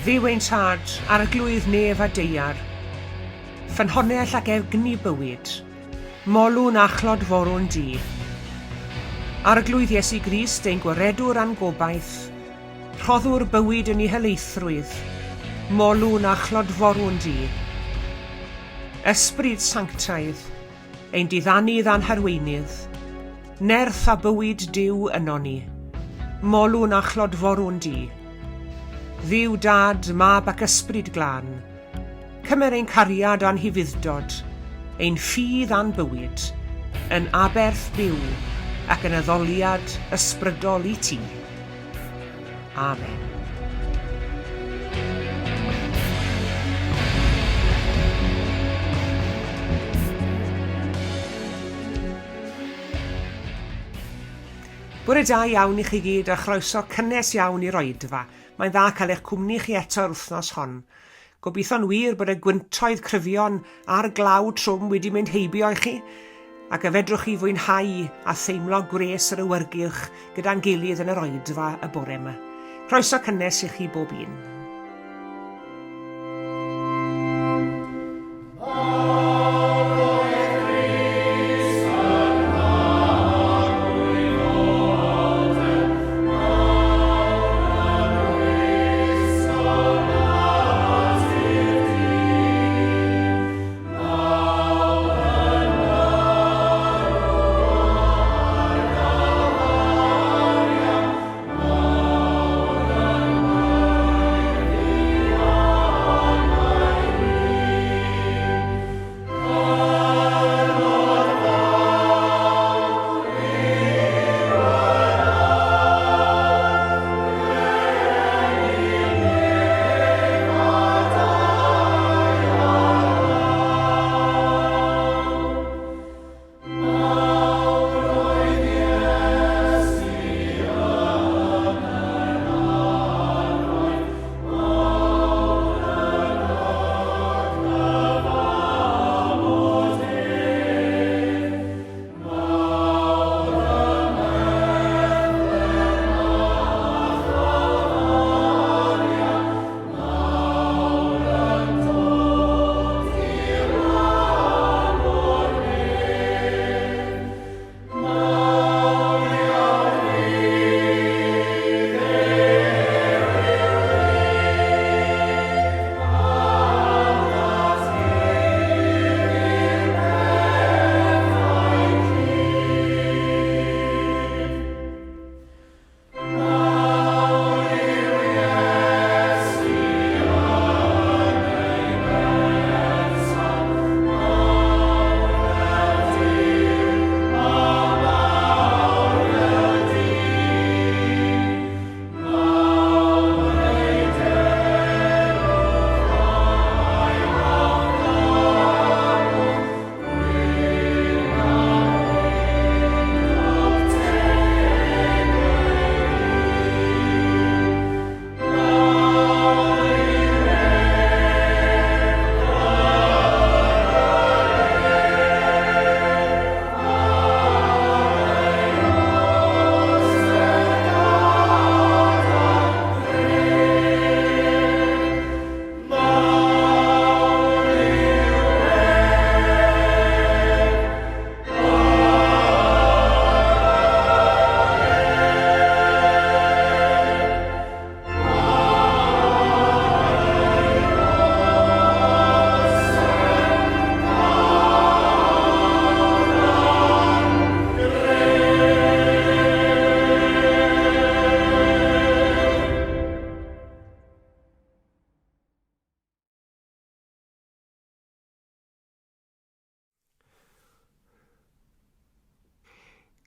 Dduw ein Tad, Arglwydd nef a daear, ffynhonnell ac egni bywyd, molwn a chlodforwn di. Arglwydd Iesu Grist, ein Gwaredwr a'n gobaith, rhoddwr bywyd yn ei helaethrwydd, molwn a chlodforwn di. Ysbryd Sanctaidd, ein diddanydd a'n harweinydd, nerth a bywyd Duw ynon ni, molwn a chlodforwn di. Dduw Dad, Mab ac Ysbryd Glân, cymer ein cariad a'n hufudd-dod, ein ffydd a'n bywyd, yn aberth byw ac yn addoliad ysbrydol i ti. Amen. Bore da iawn i chi gyd a chroeso cynnes iawn i'r oedfa. Mae'n dda cael eich cwmni chi eto'r wythnos hon. Gobeithio'n wir bod y gwyntoedd cryfion a'r glaw trwm wedi mynd heibio i chi, ac y fedrwch chi fwynhau a theimlo gwres yr awyrgylch gyda'n gilydd yn yr oedfa y bore yma. Croeso cynnes i chi bob un.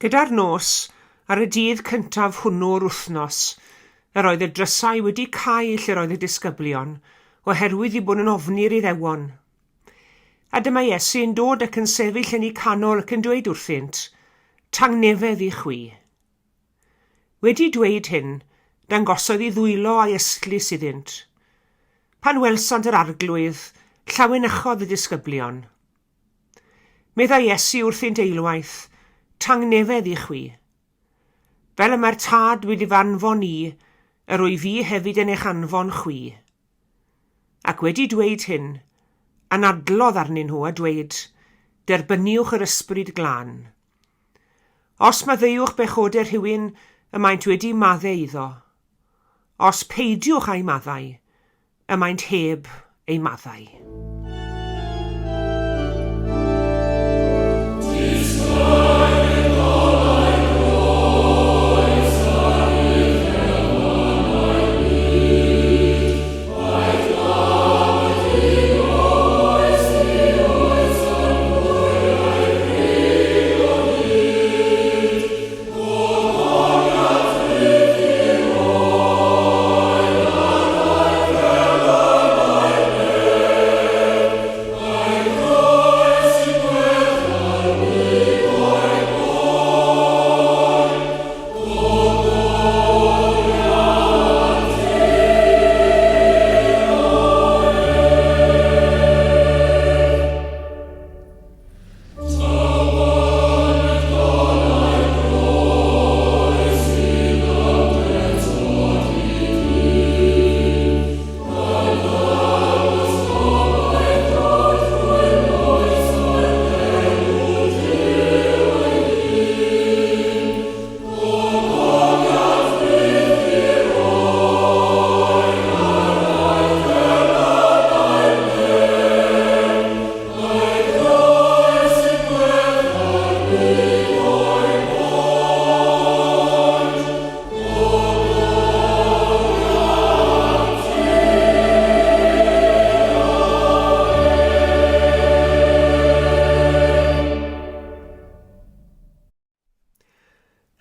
Gyda'r nos, ar y dydd cyntaf hwnnw o'r wythnos, yr oedd y drysau wedi cau lle'r oedd y disgyblion, oherwydd eu bod yn ofni'r Iddewon. A dyma Iesu yn dod ac yn sefyll yn eu canol ac yn dweud wrthynt, Tangnefedd i chwi. Wedi dweud hyn, dangosodd ei ddwylo a'i ystlys iddynt. Pan welsant yr Arglwydd, llawenychodd y disgyblion. Meddai Iesu wrthynt eilwaith, Tangnefedd i chwi. Fel y mae'r Tad wedi fy anfon i, yr wyf fi hefyd yn eich anfon chwi. Ac wedi dweud hyn, anadlodd arnyn nhw a dweud, Derbyniwch yr Ysbryd Glân. Os maddeuwch bechodau rhywun, y maent wedi maddau iddo. Os peidiwch â'i maddau, y maent heb eu maddau.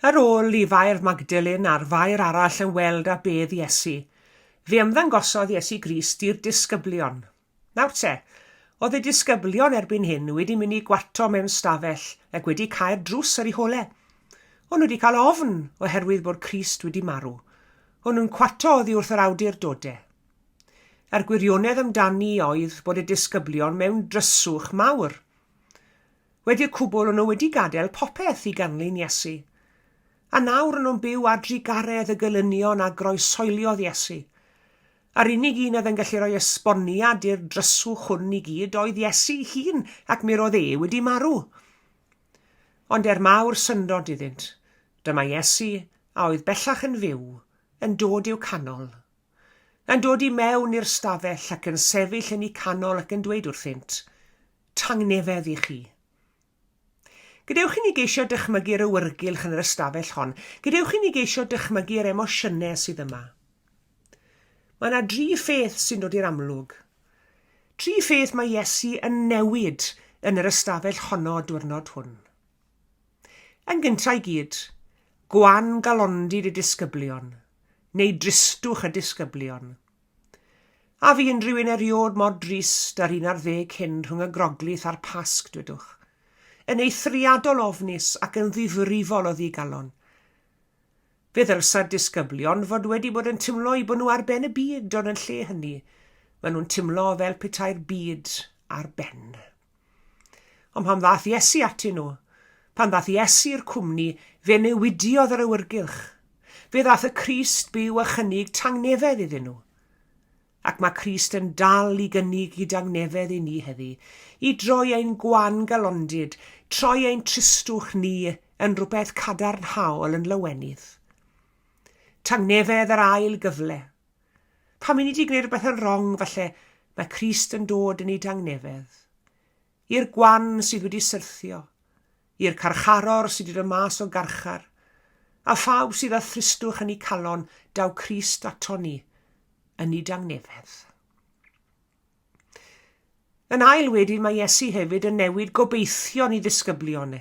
Ar ôl i Fair Magdalen a'r Fair arall ymweld â bedd Iesu, fe ymddangosodd Iesu Grist i'r disgyblion. Nawr te, oedd y disgyblion erbyn hyn wedi mynd i gwato mewn stafell ac wedi cau'r drws ar eu hole. O'n nhw wedi cael ofn oherwydd bod Crist wedi marw. O'n nhw'n cwato oddi wrth yr awdurdode. A'r gwirionedd amdani oedd bod y disgyblion mewn dryswch mawr. Wedi'r cwbl o'n nhw wedi gadael popeth i ganlyn Iesu. A nawr o'n nhw'n byw ar drugaredd y gelynion a groeshoeliodd Iesu. A'r unig un oedd yn gallu rhoi esboniad i'r dryswch hwn i gyd oedd Iesu ei hun, ac mi roedd e wedi marw. Ond er mawr syndod iddynt, dyma Iesu, a oedd bellach yn fyw, yn dod i'w canol. Yn dod i mewn i'r stafell ac yn sefyll yn eu canol ac yn dweud wrthynt, Tangnefedd i chi. Gadewch i ni geisio dychmygu'r awyrgylch yn yr ystafell hon. Gadewch i ni geisio dychmygu'r emosiynau sydd yma. Mae yna dri pheth sy'n dod i'r amlwg. Tri pheth mae Iesu yn newid yn yr ystafell honno y diwrnod hwn. Yn gyntaf i gyd, gwan galondid y disgyblion, neu dristwch y disgyblion. A fu unrhyw un eriôd mor drist â'r un ar ddeg hyn rhwng y Groglith a'r Pasg, dwedwch? Yn eithriadol ofnus ac yn ddifrifol o ddigalon. Fe ddylsa'r disgyblion fod wedi bod yn timlo eu bod nhw ar ben y byd, ond yn lle hynny, maen nhw'n timlo fel petai'r byd ar ben. Ond pan ddaeth Iesu atyn nhw, pan ddaeth Iesu i'r cwmni, fe newidiodd yr awyrgylch. Fe ddaeth y Crist byw a chynnig tangnefedd iddyn nhw. Ac mae Crist yn dal i gynnig i dangnefedd i ni heddi, i droi ein gwan galondid, troi ein tristwch ni yn rhywbeth cadarnhaol yn lawenydd. Tangnefedd yr ail gyfle. Pan ni wedi gwneud rhywbeth yn wrong, falle, mae Crist yn dod yn ei dangnefedd. I'r gwan sydd wedi syrthio, i'r carcharor sydd wedi dod mas o garchar, a phawb sydd â thristwch yn eu calon, daw Crist ato ni yn ei dangnefedd. Yn ail wedyn mae Iesu hefyd yn newid gobeithion i ddisgyblion e.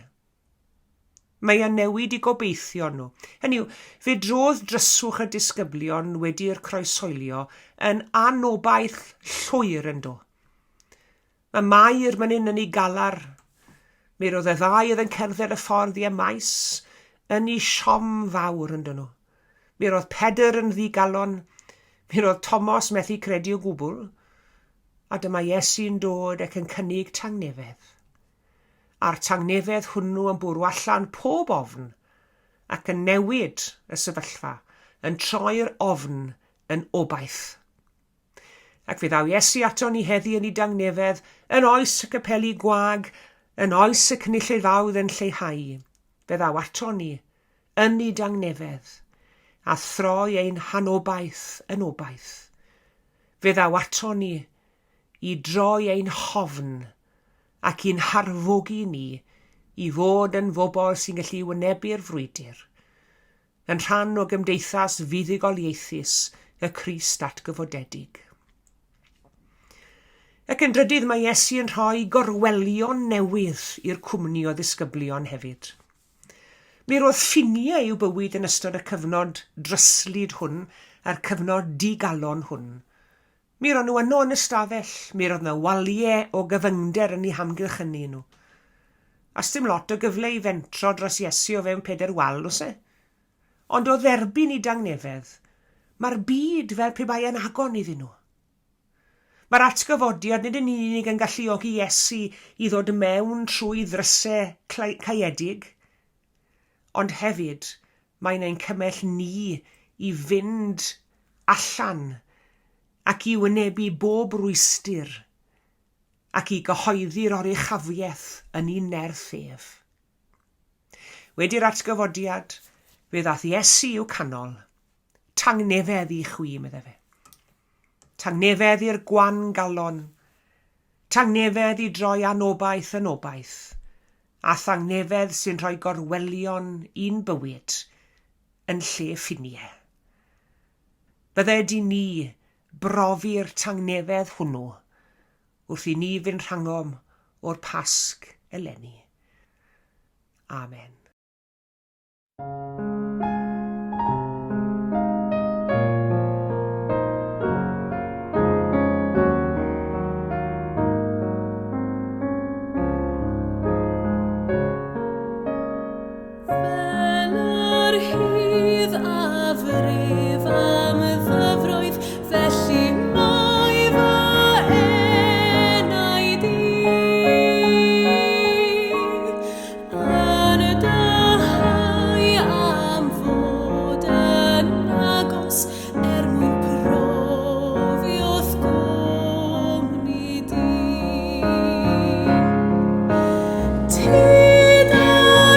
Mae e'n newid i gobeithion nhw. Hynny yw, fe drodd dryswch y disgyblion wedi'r croeshoelio yn anobaith llwyr yn do. Mae Mair man hyn yn ei galar. Mi roedd y ddau oedd yn cerdded y ffordd i Emaus yn ei siom fawr yn nhw. Mi roedd Pedr yn ddigalon. Mi roedd Tomos methu credu o gwbl. A dyma Iesu'n dod ac yn cynnig tangnefedd. A'r tangnefedd hwnnw yn bwrw allan pob ofn ac yn newid y sefyllfa, yn troi'r ofn yn obaith. Ac fe ddaw Iesu ato ni heddi yn ei dangnefedd, yn oes y capeli gwag, yn oes y cynulleidfaoedd yn lleihau. Fe ddaw ato ni, yn ei dangnefedd, a throi ein hanobaith yn obaith. Fe ddaw ato ni i droi ein hofn ac i'n harfogi ni i fod yn fobl sy'n gallu wynebu'r frwydr, yn rhan o gymdeithas fuddugoliaethus y Crist atgyfodedig. Ac yn drydydd, mae Iesu yn rhoi gorwelion newydd i'r cwmni o ddisgyblion hefyd. Mi roedd ffiniau i'w bywyd yn ystod y cyfnod dryslyd hwn a'r cyfnod digalon hwn. Mi ro'n nhw yno yn y stafell, mi roedd 'na walie o gyfyngder yn eu hamgylchynu nhw. A sdim lot o gyfle i fentro dros Iesu o fewn peder wal, oes e? Ond o dderbyn i dangnefedd, mae'r byd fel pe bai yn agon iddyn nhw. Mae'r atgyfodiad nid yn unig yn galluogi Iesu i ddod mewn trwy ddrysau caeedig, ond hefyd mae'n ein cymell ni i fynd allan ac i wynebu bob rwystr ac i gyhoeddi'r oruchafiaeth yn ei nerth ef. Wedi'r atgyfodiad, fe ddaeth Iesu i'w canol. Tangnefedd i chwi, meddai fe. Tangnefedd i'r gwan galon. Tangnefedd i droi anobaith yn obaith. A thangnefedd sy'n rhoi gorwelion i'n bywyd yn lle ffiniau. Bydded i ni brofi'r tangnefedd hwnnw wrth i ni fynd rhangom o'r Pasg eleni. Amen. Fel yr hydd a frif am ddyfroedd, felly mae fy enaid i. Yn dyhau am fod yn agos er mwyn profi o'th gwmni di. Tyd a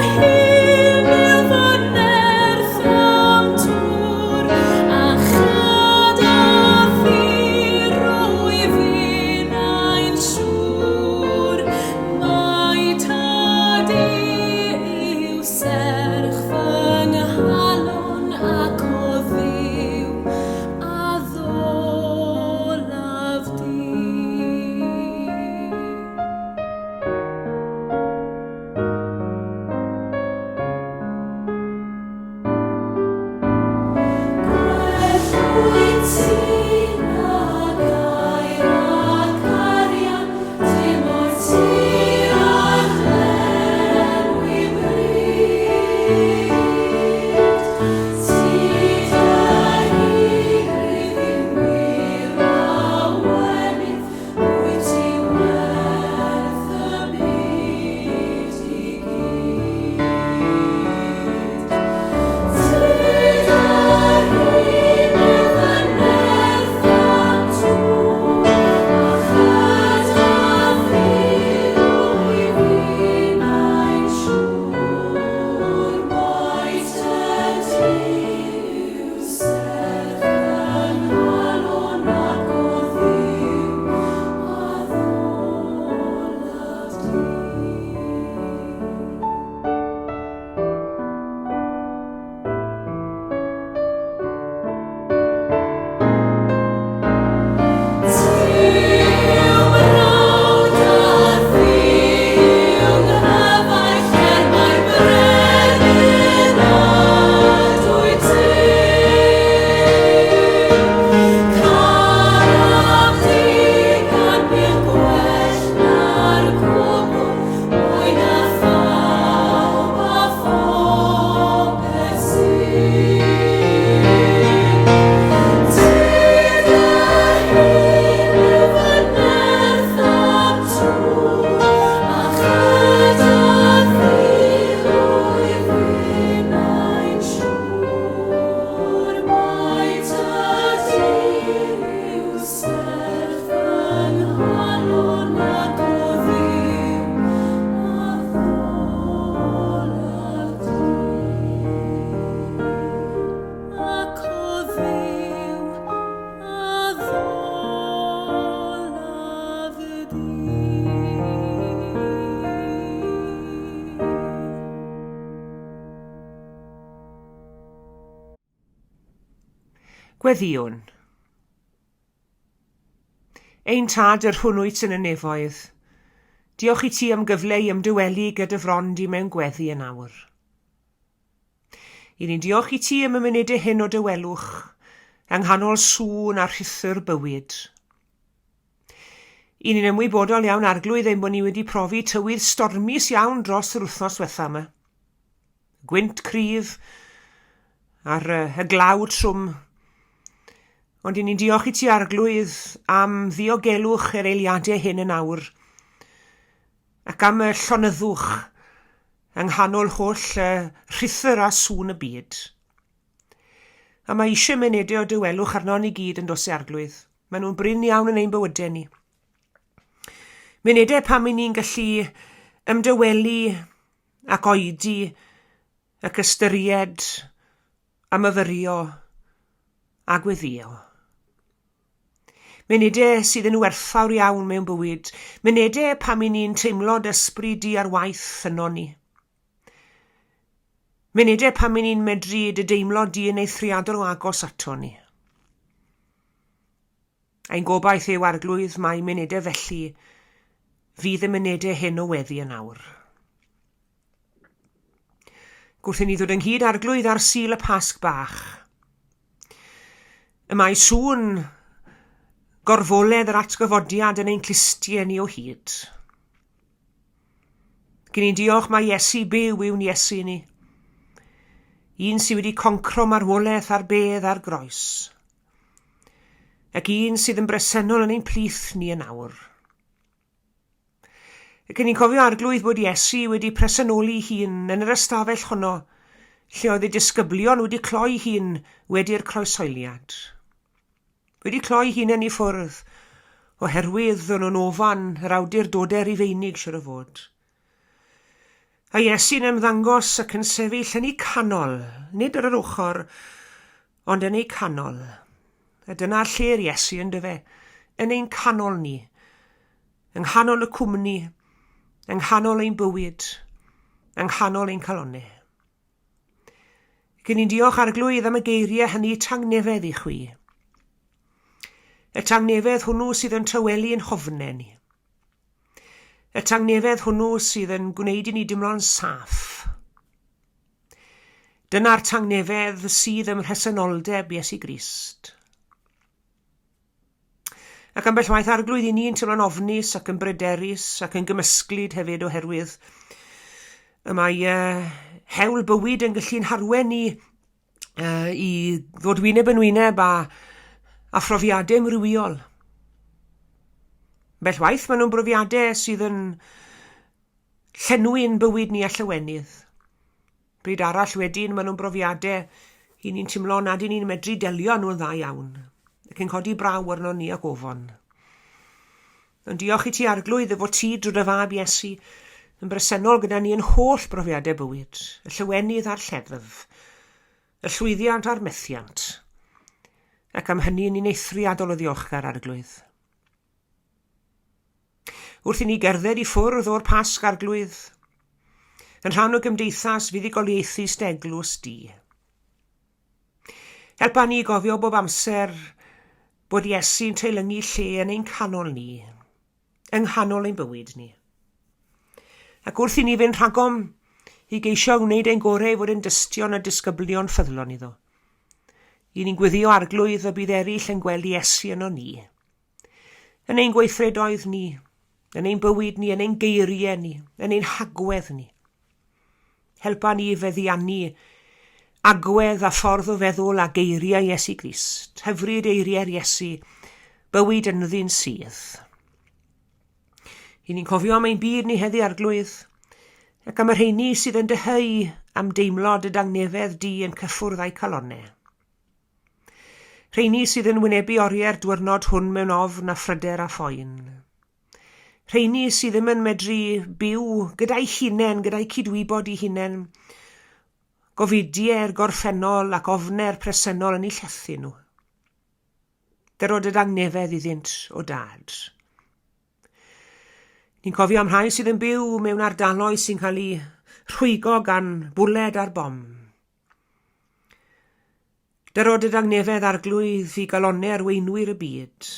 hyn yw fy nerth a'm tŵr, a chyda thi rwyf innau'n siŵr. Mai tad yw serch fy nghalon ac o Dduw a ddolaf di. Gweddïwn. Ein Tad, yr hwn wyt yn y nefoedd, diolch i ti am gyfle i ymdywelu gyda dy fron di mewn gweddi yn awr. I ni'n diolch i ti am y munudau hyn o dawelwch, yng nghanol sŵn a rhuthr bywyd. I ni'n ymwybodol iawn, Arglwydd, ein bod ni wedi profi tywydd stormus iawn dros yr wythnos ddiwetha yma. Gwynt cryf a'r y glaw trwm. Ond i ni'n diolch i ti, Arglwydd, am ddiogelwch yr eiliadau hyn yn awr, ac am y llonyddwch yng nghanol holl y rhuthr a sŵn y byd. A mae eisiau munudau o dawelwch arnon ni gyd yn does e, Arglwydd. Maen nhw'n brin iawn yn ein bywydau ni. Munudau pam i ni'n gallu ymdawelu ac oedi ac ystyried a myfyrio a gweddïo. Munudau sydd yn werthfawr iawn mewn bywyd, munudau pam i ni'n teimlo dy ysbryd di ar waith yno ni. Munudau pam i ni'n medru dy deimlo di yn eithriadol o agos ato ni. Ein gobaith yw, Arglwydd, mai munudau felly fydd y munudau hyn o weddi yn awr. Gwrth i ni ddod ynghyd, Arglwydd, ar Sul y Pasg bach, y mae sŵn gorfoledd yr atgyfodiad yn ein clustiau ni o hyd. Gyn ni'n diolch mai Iesu byw yw'n Iesu ni. Un sydd wedi concro marwolaeth ar bedd ar groes. Ac un sydd yn bresennol yn ein plith ni yn awr. Ac yn ni'n cofio Arglwydd bod Iesu wedi presenoli hun yn yr ystafell honno lle oedd y disgyblion wedi cloi hun wedi'r croeshoeliad. Wedi cloi hunain i ffwrdd oherwydd o'n nhw'n ofan yr awdurdodau Rufeinig siwr o fod. A Iesu'n ymddangos ac yn sefyll yn eu canol, nid ar yr ochr, ond yn eu canol. A dyna lle'r Iesu yn dyfe, yn ein canol ni, yng nghanol y cwmni, yng nghanol ein bywyd, yng nghanol ein calonnau. Ac ni'n diolch Arglwydd am y geiriau hynny tangnefedd i chwi. Y tangnefedd hwnnw sydd yn tawelu yn hofnau ni. Y tangnefedd hwnnw sydd yn gwneud i ni dimlo'n saff. Dyna'r tangnefedd sydd ym mhresenoldeb Iesu Grist. Ac ambell waith Arglwydd i ni'n teimlo'n ofnus ac yn bryderus ac yn gymysglyd hefyd oherwydd y mae hewl bywyd yn gallu'n harwen ni i ddod wyneb yn wyneb â, a phrofiadau amrywiol. Bell waith maen nhw'n brofiadau sydd yn llenwi'n bywyd ni a llawenydd. Bryd arall wedyn maen nhw'n brofiadau i ni'n teimlo nad i ni'n medru delio â nhw'n dda iawn ac yn codi braw arno ni ac ofon. Ond diolch i ti Arglwydd y fod ti drwy dy fab Iesu yn bresennol gyda ni yn holl brofiadau bywyd, y llawenydd a'r lleddf, y llwyddiant a'r methiant. Ac am hynny ni'n eithriadol o ddiolchgar Arglwydd. Wrth i ni gerdded i ffwrdd o'r Pasg Arglwydd, yn rhan o gymdeithas fuddugoliaethus dy eglwys di. Helpa ni i gofio bob amser bod Iesu'n teilyngu lle yn ein canol ni, yng nghanol ein bywyd ni. Ac wrth i ni fynd rhagom i geisio wneud ein gorau i fod yn dystion a disgyblion ffyddlon iddo, i ni'n gweddio Arglwydd y bydd eraill yn gweld Iesu yno ni, yn ein gweithredoedd ni, yn ein bywyd ni, yn ein geiriau ni, yn ein hagwedd ni. Helpa ni i feddiannu agwedd a ffordd o feddwl a geiriau Iesu Grist, hyfryd eiriau'r Iesu, bywyd ynddi'n sydd. I ni'n cofio am ein byd ni heddi Arglwydd, ac am y rheini sydd yn dyheu am deimlo dy dangnefedd di yn cyffwrdd a'u calonnau. Rheini sydd yn wynebu oriau'r dwyrnod hwn mewn ofn a phryder a phoen. Rheini sydd ddim yn medru byw gyda'i hunain, gyda'i cydwybod i hunain, gofidiau'r gorffennol ac ofnau'r presennol yn eu llethu nhw. Dyro dy dangnefedd iddynt o dad. Ni'n cofio am rhai sydd yn byw mewn ardaloedd sy'n cael eu rhwygo gan bwled a'r bom. Dyro dy dangnefedd arglwydd i galonnau arweinwyr y byd.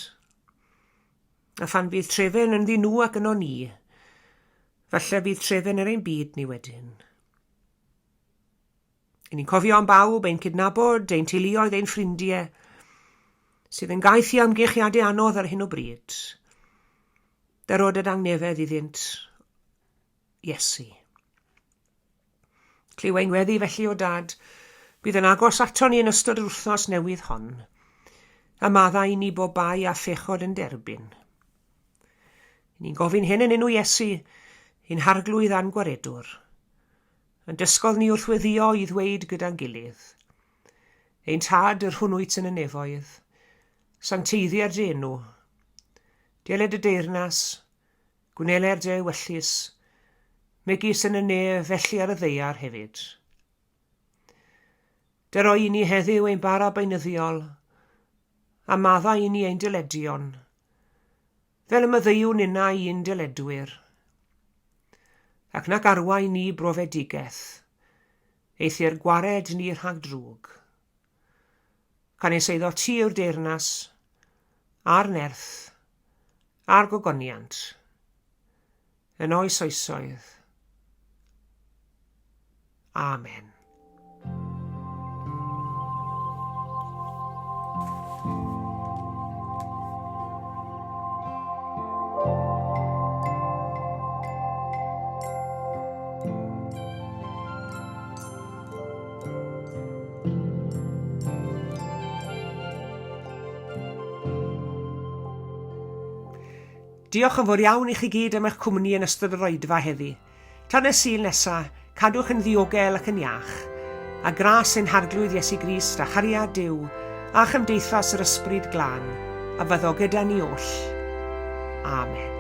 A phan fydd trefen ynddi nhw ac yno ni, falle bydd trefen ar ein byd ni wedyn. Yn ni'n cofio am bawb, ein cydnabod, ein teuluoedd, ein ffrindiau, sydd yn gaeth i amgylchiadau anodd ar hyn o bryd. Dyro dy dangnefedd iddynt, Iesu. Clyw ein gweddi felly, o Dad, bydd yn agos aton ni yn ystod yr wythnos newydd hon, a maddau i ni bob bai a phechod yn derbyn. Ni'n gofyn hyn yn enw Iesu, ein Harglwydd a'n Gwaredwr. Yn dysgodd ni wrth weddio i ddweud gyda'n gilydd, Ein Tad, yr hwn wyt yn y nefoedd, sancteiddier dy enw. Deled dy deyrnas, Gwneler dy ewyllys, megis yn y nef, felly ar y ddaear hefyd. Dyro i ni heddiw ein bara beunyddiol, a maddau i ni ein dyledion, fel y maddeuwn ninnau i'n dyledwyr. Ac nac arwain ni brofedigaeth, eithr gwared ni rhag drwg. Canys eiddo ti yw'r deyrnas, a'r nerth, a'r gogoniant, yn oes oesoedd. Amen. Diolch yn fawr iawn i chi gyd am eich cwmni yn ystod yr oedfa heddi. Tan y Sul nesa, cadwch yn ddiogel ac yn iach. A gras ein Harglwydd Iesu Grist a chariad Duw a chymdeithas yr Ysbryd Glân a fyddo gyda ni oll. Amen.